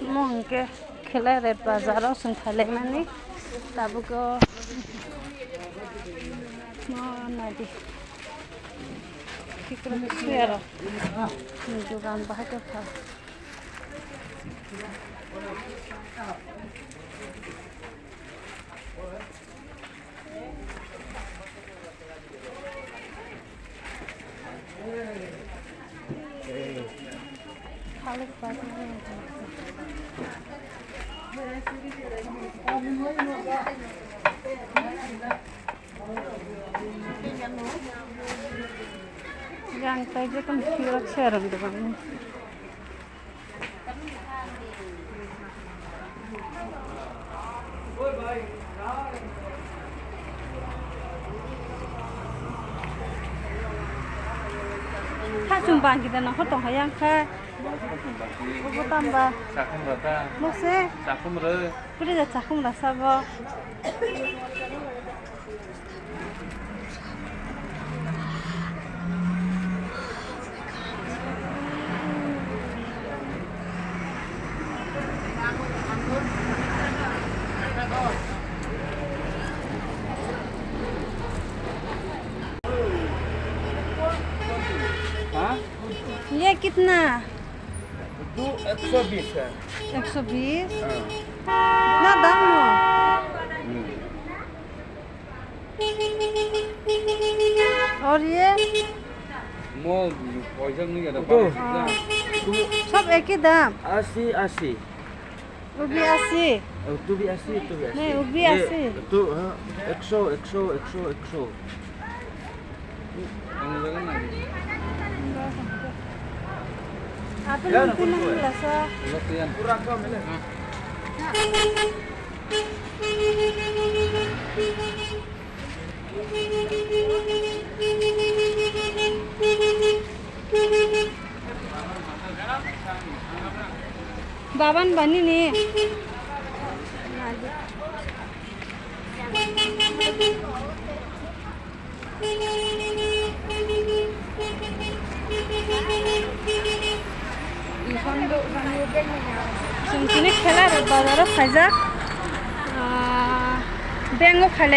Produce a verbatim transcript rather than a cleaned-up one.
Omo hwnkhe Khelairep bazaro chwng phailaimani tabukgo. Mo naidi. Kikrok se aro. Dugan bahai tongkha. Yang tai je kan kirak serang de bang. Khachung bang kita nang khotong hayang kha. Obo tamba. Chakhum rata. Mokse. Chakhum re. Puri da chakhum rasa bo. हाँ? ये कितना? दो एक सौ बीस है। एक सौ बीस? हाँ। इतना दाम हो? हम्म। और ये? मो पैसा नहीं आता, तो बारह सौ। हाँ। तो सब एक ही दाम? अस्सी, अस्सी। वो भी अस्सी? और तू भी अस्सी, तू भी अस्सी। नहीं, वो भी ये अस्सी। तो, हाँ, एक सौ, एक सौ, एक सौ, एक सौ। Ang lagan na. Ato lang pinang lasa. Pura ka mele. Baban bani ni. Chwng tini Khelairep bazaro khaijak. Ah, bank o khailai.